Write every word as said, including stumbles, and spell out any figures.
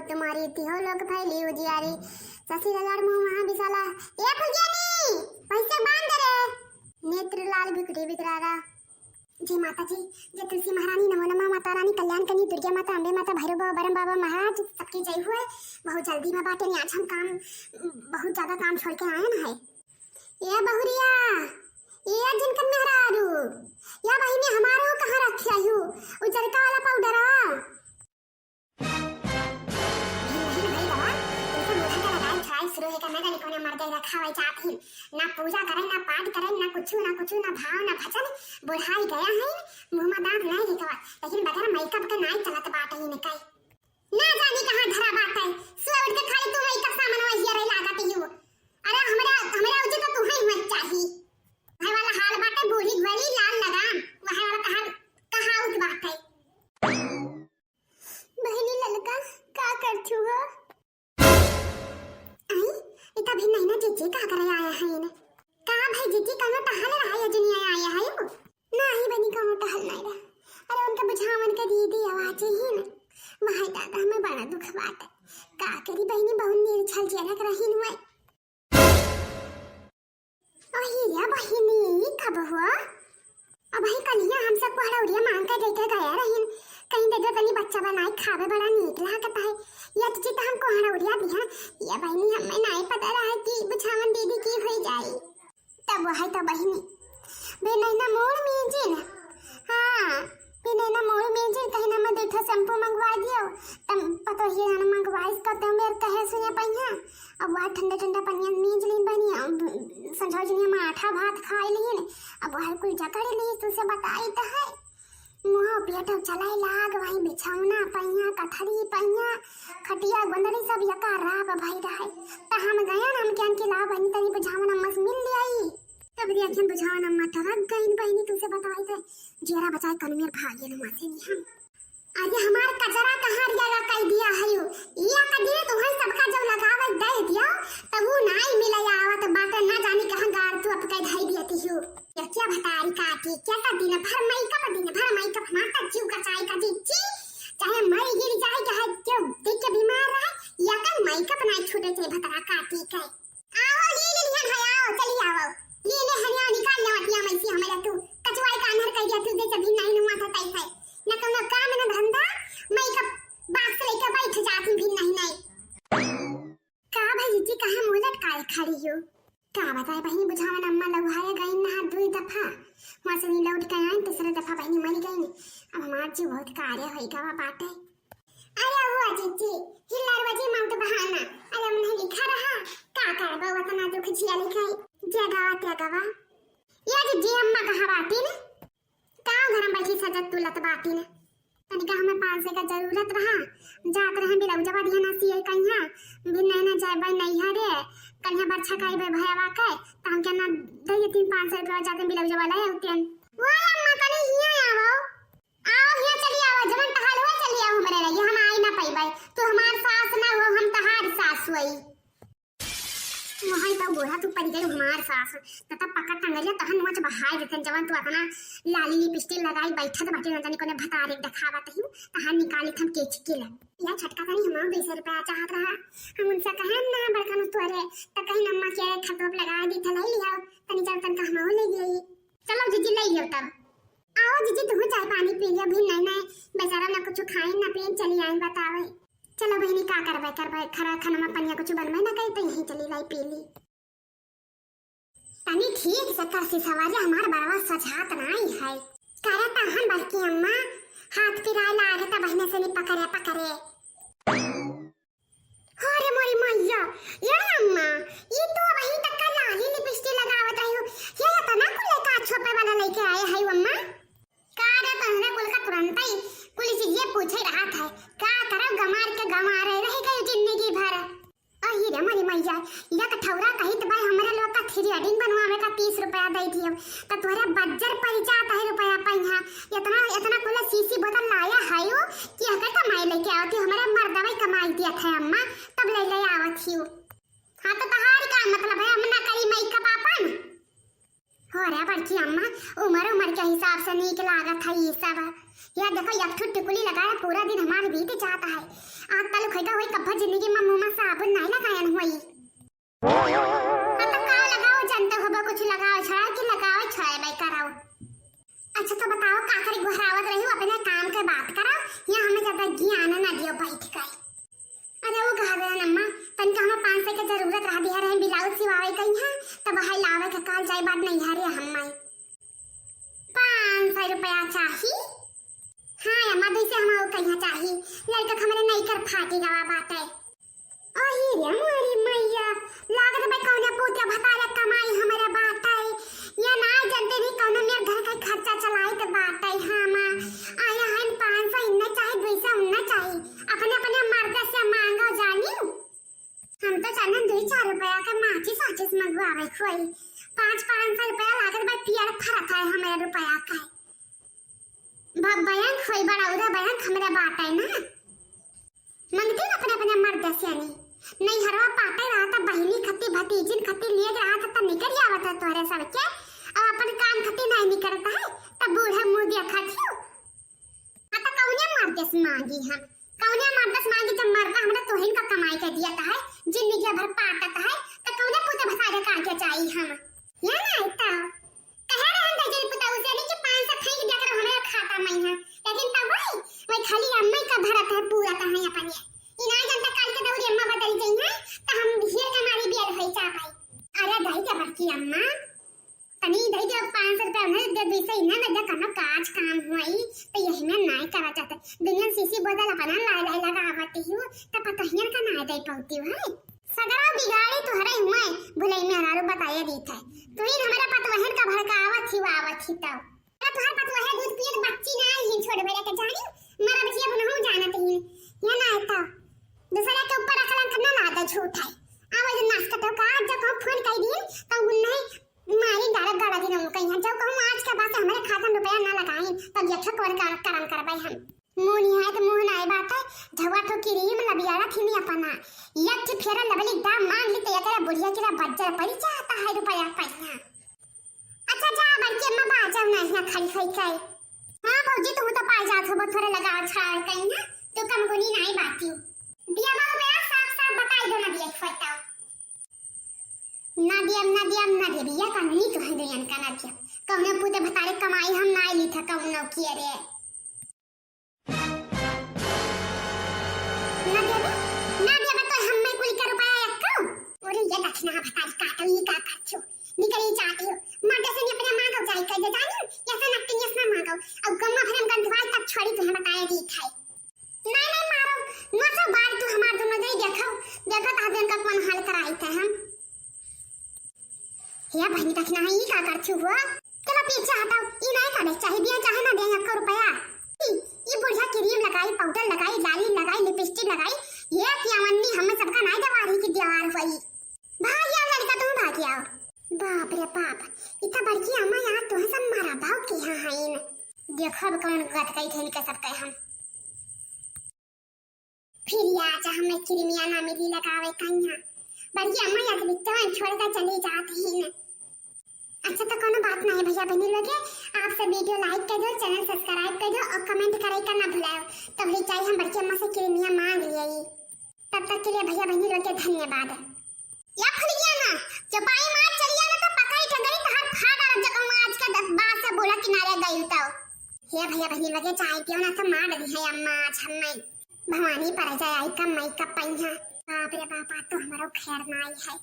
तुम्हारी तिहो लोक फैली उजियारी। शशि गजाड़ मुँह महा विशाला। ए फुलगेनी, पैसे बांध रे। नेत्र लाल बिकटी बिकरारा। जय माता जी, जय तुलसी महारानी, नमो नमः माता रानी, कल्याण करनी दुर्गा माता, अम्बे माता, भैरव बाबा, बरम बाबा महाराज, सबकी जय हुए। बहुत जल्दी में बाटे नी, आज हम काम, बहुत ज्यादा काम छोड़ के आए ना है। ए बहुरिया, ए जिनकर मेहरारू, या बहिनी हमारो कहाँ रखे आयु? उजरका वाला पाउडरवा। भिन भिन भई बा, तुमसे बूढ़ा का लगाई खाई शुरू है, ना जाने कौन मर्दे रखा हुआ जात हिन। ना पूजा करे, ना पाठ करे, ना कुछु, ना कुछु, ना भाव, ना भजन। बुढ़ाई गया है, मुँह में दांत नहीं निकलत, लेकिन बगैर मेकअप के नाई चलत बाटे ही निकाई। ना जाने कहाँ धरा बाटे, सुबह उठ के खाली तू मेकअप सामान वही रही लागत ही हो। अरे हमरा, हमरा उजे तो तू ही मत चाही। वह वाला हाल बाटे बूढ़ी घड़ी लाल लगाम, वह वाला कहाँ, कहाँ उठ बाटे। बहिनी ललका, का करथू हो? आई, ई त अभी नैना जीजी का करे आया है इने। का भाई जीजी, कौनो टहल रहा है, जो नहीं आया है वो? नाही बहिनी, कौनो टहल नहीं रहा। अरे उनका बुझावन के दीदी आवाजे ही न। वहाई दादा, हमें बड़ा दुख बात है। का करी बहिनी, बहुत निर्छल जनक रही हुए। अहिया बहिनी, कब हुआ? अबही कलिया हम सब कोहड़ौरिया मांग के देके गया रहिन, कहीं दे दो तनी बच्चा बनाए खावे, बड़ा नीक लागत है। या तुझे तो हम कोहड़ौरिया दिहा, या बहिनी हमें नाई पता रहा कि बुझावन दीदी की होई जाई। तब वही तो बहिनी, बे नहीं ना मोड़ मीजिन, हाँ, बे नहीं ना मोड़ मीजिन, कहीं ना मैं दो ठो शैम्पू मंगवा दियो, तब पतो ही ना मंगवाइस का तो मेरे कहे सुने पहिया। अब वह ठंडा ठंडा पनिया मीज लीन बहिनी, अब संझा जनिया में आठा भात खाई लीन, अब वह कुल जकड़ ली, तुझसे बताई तो है। मुँह पेट चलाई लाग, वही बिछौना पहिया, कथरी पहिया, खटिया गोंदरी सब यका राप भई रहे। त हम गयन, हम के अनके ला बहिनी तनी बुझावन अम्मा से मिल लियाई। तब रे अखियन बुझावन अम्मा टरक गईन बहिनी, तुझसे बताई तो जियरा बचाए कन मेर भागेन हुआ से नहीं हम। अरे हमार कचरा कहाँ रिया कई दिया है यू? या कदिए तुम्हें सबका जब लगावे दे दिया, तब वो नाई मिले आवत बाटे, ना जाने कहाँ गाड़ तू अपके धई दिया ती यू। क्या, क्या भतारी काटी, क्या का दिन भर मेकअप, दिन भर मेकअप, माता जीव का चाय का जी, जी, चाहे मर गिर जाए, चाहे क्यों देख के बीमार रहे, या कल मेकअप नाई छूटे से भतरा काटी के। आओ, ले ले लिहन है, आओ, चली आओ। ले ले हरिया निकाल ले अतिया में से हमारा तू। कचवाई का अनहर कर दिया तू, जैसे भी नहीं हुआ था तैसे। न कौनो काम, न धंधा, मेकअप बॉक्स लेके बैठ जाती भी नहीं, नहीं। का भाई जी, काहे मुंह लटकाए खड़ी हो? का बताए बहिनी, बुझावन अम्मा लौहाए गईन नहा दुई दफा, वहाँ से नहीं लौट के आईन, तीसरे दफा बहिनी मरी गईन। अब हमार जीव बहुत कार्य होई गवा बाटे। अरे वो जीजी, हिल्लर वजी माउट बहाना। अरे हमने लिखा रहा, का करबो वतना दुख झेल के। जे गवा ते गवा। ये जीजी अम्मा कहाँ बाटी न? का घर में बैठी सजत तुलत बाटी न? तनिका हमें पाँच सौ का जरूरत रहा, जात रहे ब्लाउजवा दिया ना सिए कहिया, भी नहीं ना जाए भाई नहीं है रे, कहिया बरछा खाई बे भयवा के, त हम क्या ना दे ये तीन पाँच सौ रुपया जाते ब्लाउजवा ले आते हैं। वो अम्मा तनी हिया आवो। आओ, हियाँ चली आओ, जवन तहार हुआ चली आओ हमरे लगे, हम आई ना पइबै। तू हमार सास ना हो, हम तहार सास हुई। वही तो बूढ़ा तू पड़ गई हमार सास, न तब पकड़ टंगरिया तहन नोच बहाई देते, जवन तू अपना लाली लिपस्टिक लगाई बैठत बाटे, न जाने कोने भतारे देखावत ही, तहार निकाली थम केच के लन। या छोटका तनी हमार बीस रुपया चाहत रहा, हम उनसे कहे ना बड़का नु तोरे, त कहीं अम्मा के खतोप लगा दी थलाई लिया, तनी जब तनका हम ले गई। चलो जीजी, ले लियो तब। आओ जीजी, तुहू चाय पानी पी लियो, भी नहीं नहीं, बेचारा ना कुछ खाए ना पिए, चली आए बतावे। चलो बहिनी, का करबे, करबे, खरा खाना में पनिया कुछ बनबे ना करे, तो यहीं चली लाई पी ली। तनी ठीक से कर सी सवारी, हमार बड़वा सजात नाई है। करे तहन बड़की अम्मा, हाथ पिराए लागे त बहिने से नहीं पकड़े, पकड़े। अरे मोरी मैया, ये अम्मा, ये तो अबहीं तक का लाली लिपस्टिक लगावत रही हो, ये इतना कुल का छोपे वाला लेके आए है अम्मा? का रे तहने कुल का तुरंत ही कुल चीज ये पूछे रहा था, का करब गमार के गमारे रह गई जिंदगी भर। अही रे मोरी मैया, या कठौरा कहित भाई हमरे लोग का थ्रेडिंग बनवावे का तीस रुपया दे दियो, त तोहरे बज्जर पड़ जात है रुपया पैहा। इतना, इतना कुल शीशी बोतल लाया है यू कि हकर कमाई लेके आवत ही, हमरे मर्दवा ही कमाई दिया था अम्मा, तब ले ले आवत ही। हाँ तो तहार का मतलब है, हम ना करी मेकअप आपन? हो अरे बड़की अम्मा, उमर उमर के हिसाब से नीक लागत है ई सब। या देखो, एक ठो टिकुली लगाए पूरा दिन हमार बीत जात है। आज तलक होइगा होई कब्बो जिंदगी में मुंह में साबुन नाहीं लगायन होई। हाँ तो का लगाओ, जनते होबे कुछ लगाओ छोड़ा कि लगाओ छोड़े भाई कराओ। अच्छा तो बताओ, का करी गोहरावत रही हो, अपने काम के बात करो, या हमें ज्यादा ज्ञान ना दियो बैठ के। अरे वो कहा गया अम्मा, तनिका हमें पाँच सौ के जरूरत रहा, दिया रहे ब्लाउज सिवावे कहीं है, तब वही लावे के काल जाए बात नहीं है रे हमें। पाँच सौ रुपया चाही? हाँ अम्मा, जैसे हम वो कहीं चाही, लड़का के हमरे नहीं कर फाटी गवा बात है। अही रे मोरी मैया, लागत बा कौने पूते भतारे कमाई हमरे बाटे। ये ना जनते नहीं कौनो मेर घर के खर्चा चलाइत बाटे हम। आया हन पाँच सौ इन्ने चाही, दुई सौ उन्ने चाही। अपने अपने मर्द से मांगो जानी। हम तो चंदन दुई चार रुपया के माचिस आचिस मंगवावे खोई। पाँच पाँच सौ रुपया लागत बा पियर फरत है हमरे रुपया का। बा-, बैंक होई बड़ा उदा बैंक हमरे बाटे ना। मंगती न अपने अपने मर्द से नहीं। नहीं हरवा पाटे रहा त बहिनी खती भतीजिन खती लिए रहा त, त निकल आवत है तोहरे सबके। अब अपन काम खती नहीं निकलता है, त बूढ़े मुंह देखा थियो। आ त कौने मर्द से मांगी हम? कौने मर्द से मांगी जब मर्द हमरा तोहिन का कमाई के दिया है, जिंदगी भर पाटत है, त कौने पूते भसारे का आगे जाई हम? या ना आइता? कहे रहन दे जन पुताऊ से नहीं कि पाँच सौ फेंक दिया करो हमारे खाता में है, लेकिन तब वही, वही खाली अम्मा का भरत है पूरा तो है अपन ये। इनाय जनता काल के दौरी अम्मा बदल गई है, तो हम ढेर कमारी बेल होई जा भाई। अरे दही दे बड़की अम्मा, तनी दही दे पाँच सौ रुपया उन्हें दे दी से इन्हें ना दे कनो काज काम हुई, तो यही में नाय करा जाते। दुनिया सीसी बोतल अपना ला ला लगा आवती हूँ, तो पतोहियन का नाय दे पाती है। सगरा बिगाड़ी तुहरे हुए, भुलई में हरारू बताए दी थे। तू ही हमारे पतोहन का भड़कावत ही आवत ही तब। अरे तुहार पतोहे दूध पियत बच्ची ना आई ही छोड़ बेटा के जानी, मरा बचिया बनहु जानत ही। ये ना है तो दूसरे के ऊपर अकलन करना ना आता झूठ है। आवे जो नाश करते हो का, जब कहूँ फोन कर दिए, तो उन्हें मारी डालत गाड़ा दिन उनका यहाँ। जब कहूँ आज के बाद से हमारे खाता में रुपया ना लगाई, तब यथा कौन का करम करवाई हम। मुंह निहाय तो मुंह नाय बाटे, झवा ठो क्रीम लबियाला थी नहीं अपना। यक ठे फेरा लवली दाम मांग ली तो एकरा बुढ़िया के बज्जर पड़ी चाहता है रुपया पैसा। अच्छा जा बड़की अम्मा बाजब ना यहाँ खड़ी खड़ी के। हाँ भौजी तू तो पाई जात हो थोड़े लगाओ छाड़ कहीं ना, तो कम गुनी नाय बाती। दिया बाबू मेरा साफ साफ बताई दो ना दिया खोटा। ना दिया, ना दिया, ना दिया, बिया का नीक है दुनिया का ना दिया। कौने पूते भतारे कमाई हम ना ली था कौनो किए रे। ना देबे, ना देबे तो हम्मे कुल के रुपया एक्को। अरे ये दक्षिणा भतारी काटो, ये का करछो? निकली जाती हो। मर्दे से अपने मांगो जाई कर दे जानी, ऐसा नटिंग ऐसा मांगो। अब गम्मा भरम गंधवाई तक छोड़ी तुम्हें बताया दी खाई। नहीं, नहीं मारो, नसो बाल तू हमार दोनों दे देखो, देखो ता दिन का कौन हाल कराई थे हम। हे बहिनी, दक्षिणा है, ई का करछू हो? चलो पीछे हटाओ, ई नहीं करे चाहे दिया चाहे ना दिया, एक्को रुपया। ई, ई बुढ़िया क्रीम लगाई, पाउडर लगाई, लाली लगाई, लिपस्टिक लगाई, ये पियावन्नी हमें सबका नहीं दवा रही कि दीवार हुई। भाग आओ लड़का, तुम भाग आओ। बाप रे बाप, इतना बड़की अम्मा यहाँ तुम सब मारा बाप के यहाँ है न। देखो अब कौन गत गई थे इनके सबके हम। फिर ये आजा हमें किरमिया ना मिली लगावे कन्या। बल्कि अम्मा या तो बित्तवन छोड़ कर चली जात ही न। अच्छा तो कोनो बात नहीं भैया बहनी लोग, आप सब वीडियो लाइक कर दो, चैनल सब्सक्राइब कर दो और कमेंट करे का ना भुलाओ। तो भाई चाहिए हम बड़की अम्मा से किरमिया मांग लिए। तब तक के लिए भैया बहनी लोग के धन्यवाद। या फुलिया ना, चपाई मार चलिया ना तो पकड़ी टंगरी तहार फाड़ डालब जब अम्मा आज के दस बार से बोला किनारे गई तो। हे भैया बहनी लोग चाय पियो ना तो मार दी है अम्मा आज हमें। भवानी पर जाए आई कम मई का पैया। बाप रे बाप, आज तो हमारो खैर ना आई है।